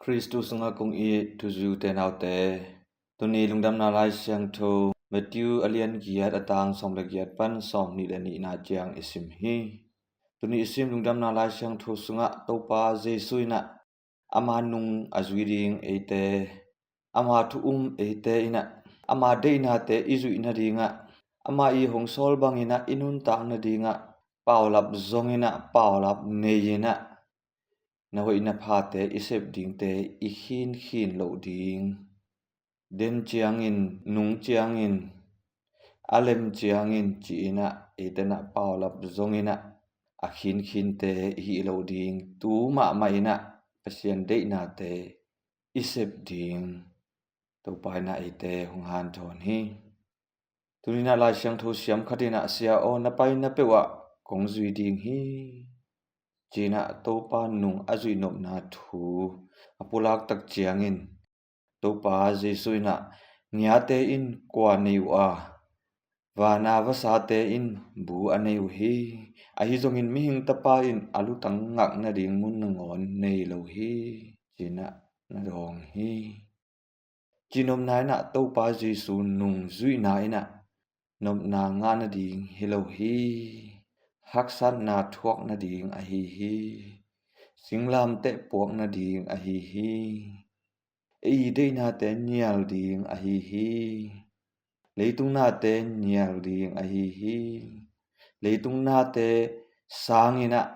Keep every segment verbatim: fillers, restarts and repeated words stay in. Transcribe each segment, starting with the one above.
Khristu sungah kong it u te nau te, tuni Lungdamna Lai Siangtho Matthew a lian giat, a tang sawm le giat pan sawm nih le nihna ciang i sim hi. Tuni i sim Lungdamna Lai Siangtho sungah Topa Jesu in ah ama nung a zui ding eite, ama thu um eite in ah ama deihnate i zuih nadingah, ama i hong sawl bangin ah i nuntak nadingah paulap zongin ah, paulap nei in ah, na hoih na phate i sep dingte i khinkhin loh ding, den ciangin, nung ciangin, a lem ciangin ci-in ah, eite in ah paulap zongin ah a khinkhinte i hih loh ding, tu mahmah in ah Pasian deihnate i sep ding Topa in ah eite hong hanthawn hi. Tuni in ah Lai Siangtho siam khat in ah, "Sia aw, na paina peuh ah kong zui ding hi," ci-in ah Topa nung a zuih nopna thu a pulak tak ciangin, Topa Jesu in ah, "Ngiate in kua nei uh a, vana vasate in bu a nei uh hi. Ahi zongin Mihing Tapa in a lutang ngak nading mun nangawn nei lo hi," ci-in ah na dawng hi. Cihnopna in ah Topa Jesu nung zuihna in ah nopna ngah nading hi lo hi. Haksatna thuak nading ahi hi. Singlamteh puak nading ahi hi. Ei deihnate nial ding ahi hi. Leitung nate nial ding ahi hi. Leitung nate sangin ah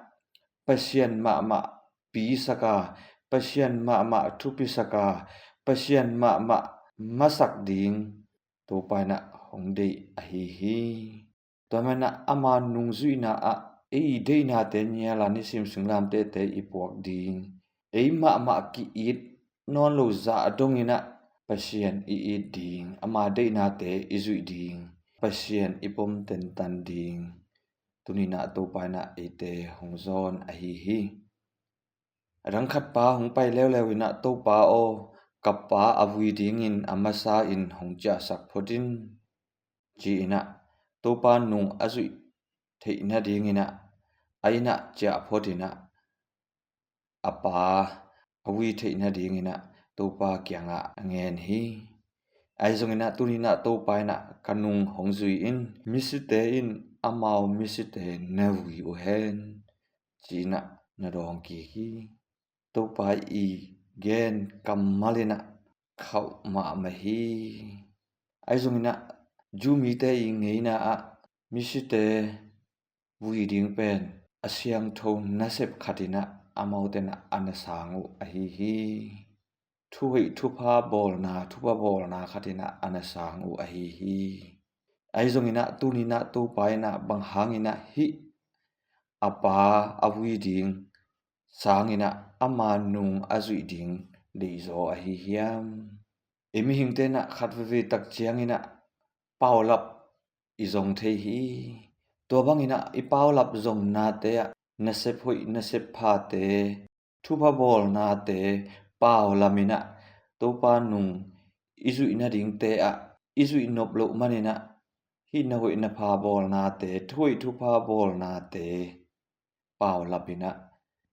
Pasian mahmah pisak a, Pasian mahmah thupisak a, Pasian mahmah masak ding Topa in ah hong deih ahi hi. Tua manin ah ama nungzuihna ah ei deihnate nial a, nisim singlamtehte i puak ding, ei mahmah ki-it nawn lo zah dongin ah Pasian i it ding, ama deihnate i zuih ding, Pasian i pom tentan ding, tuni in ah Topa in ah eite hong zawn ahi hi. A dang khat pa hong pai leuleu in ah, "Topa aw, ka pa a vui dingin a masa in hong ciahsak phot in," ci-in ah Topa nung a zuih theih nadingin ah a inn ah ciah phot in ah, a pa a vui theih nadingin ah Topa kiangah a ngen hi. Ahi zongin ah tuni in ah Topa in ah, "Ka nung hong zui in, misite in amau misite na vui uh hen," ci-in ah na dawng kik hi. Topa i gen kammal in ah khauh mahmah hi. Ahi zongin ah Jew mite i ngeina ah misite vui ding pen a siangtho nasep khat in ah amaute in ah a na sang uh ahi hi. Thuhoih thupha bawlna, thupha bawlna khat in ah a na sang uh ahi hi. Ahi zongin ah tuni in ah Topa in ah bang hangin ah hih a pa a vui ding sangin ah ama nung a zuih ding deihzaw ahi hiam? I mihingte in ah khat veve tak ciangin ah paulap i zong thei hi. Tua bangin ah i paulap zonate ah nasep hoih, nasep phate, thupha bawlnate paulamin ah Topa nung i zuih nadingte ah i zuih nop loh manin ah hih na hoih na pha bawlnate, thuhoih thupha bawlnate paulapin ah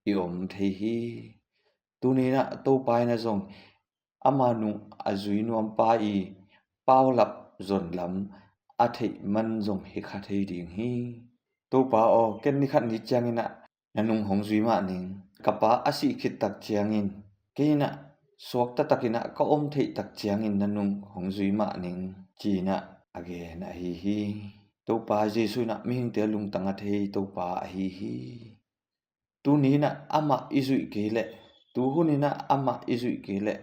i om thei hi. Tuni in ah Topa in ah zong ama nung a zui nuampa i paulap zonlam a theih man zong hi kha thei ding hi. "Topa aw, ken ni khat ni ciangin ah na nung hong zui mah ning. Ka pa a sih khit tak ciangin, kei in ah suakta takin ah ka om theih tak ciangin na nung hong zui mah ning," ci-in ah a gen ahi hi. Topa Jesu in ah mihingte lungtang a thei Topa ahi hi. Tuni in ah amah i zuih kei leh, tuhun in ah amah i zuih kei leh,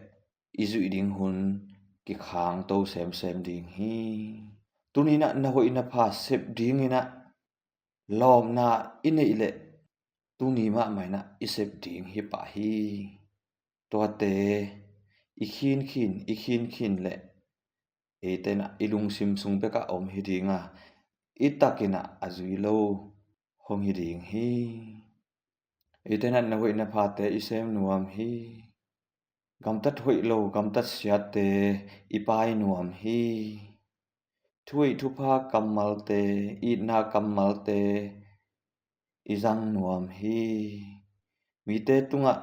i zuih ding hun kikhangto semsem ding hi. Tuni in ah na hoih na pha sep dingin ah lawpna i neih leh, tuni mahmah in ah i sep ding hi pah hi. Tuate i khinkhin, i khinkhin leh eite in ah i lungsim sung bekah om hi ding a, i takin ah a zui lo hong hi ding hi. Eite in ah na hoih na phate i sem nuam hi. Gamtat hoih lo, gamtat siatte i pai nuam hi. Thuhoih thupha kammalte, itna kammalte i zang nuam hi. Mite tungah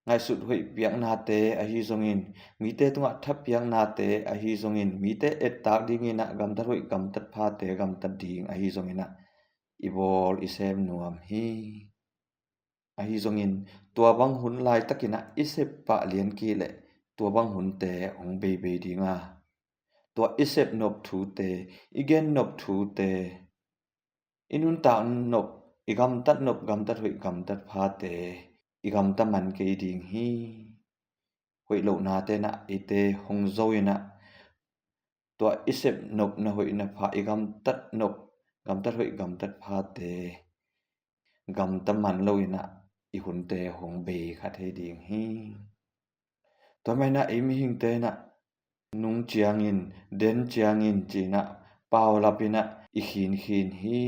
ngaihsut hoih piaknate ahi zongin, mite tungah thapiaknate ahi zongin, mite ettak dinginah gamtat hoih gamtat phate gamtat ding ahi zonginah i bawl i sem nuam hi. Ahi zongin tua bang hun laitakinah i sep pah lian kei leh tua bang hunte hong beibei dinga, tua i sep nop thute, i gen nop thute, i nuntak nop, i gamtat nop, gamtat hoih gamtat phate i gamta man kei ding hi. Hoih lohnate inah eite hong zo inah tua i sep nop na hoih na pha, i gamtat nop, gamtat hoih gamtat phate gamta man lo inah i hunte hong bei kha thei ding hi. Tua mah inah ei mihingte inah nung ciangin, den ciangin ci-inah paulap inah i khinkhin hi.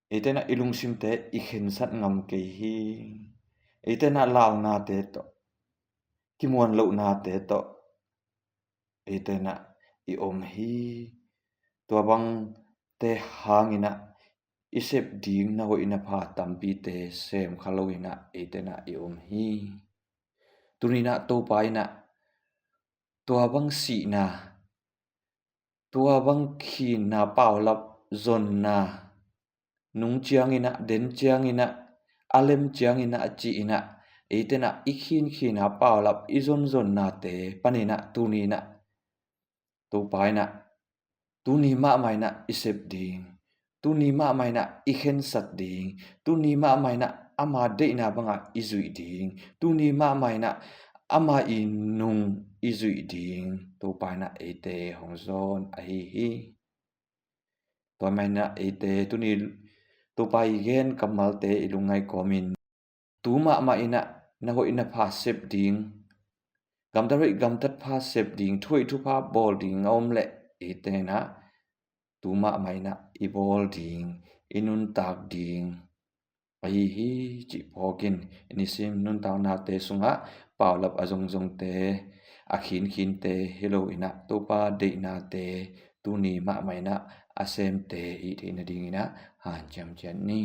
Eite inah i lungsimte i khensat ngam kei hi. Eite inah launate tawh, kimuan lohnate tawh eite inah i om hi. Tua bangte hanginah i sep ding na hoih na pha tampite sem kha lo inah eite inah i om hi. Tuninah Topa inah tua bang sihna, tua bang khinna, paulap zonna, nung cianginah, den cianginah, a lem cianginah, a cihinah, eite inah i khinkhinna, paulap i zonzonnate paninah tuninah Topa inah tuni mahmah inah i sep ding, tuni mahmah inah i khensat ding, tuni mahmah inah ama deihna bangah i zuih ding, tuni mahmah inah ama i nung i zuih ding Topa inah eite hong zawn ahi hi. Tua mah inah eite tuni Topa i gen kammalte i lungngai kawmin tu mahmah inah na hoih na pha sep ding, gamtat hoih gamtat pha sep ding, thu hoih thupha bawl ding a om leh eite inah tu mahmah inah i bawl ding, i nuntak ding ahi hi cih phawkin i nisim nuntaknate sungah paulap a zongzongte, a khinkhinte hi lo inah Topa deihnate tuni mahmah inah a semte i hih theih nadinginah hanciam ciat ni.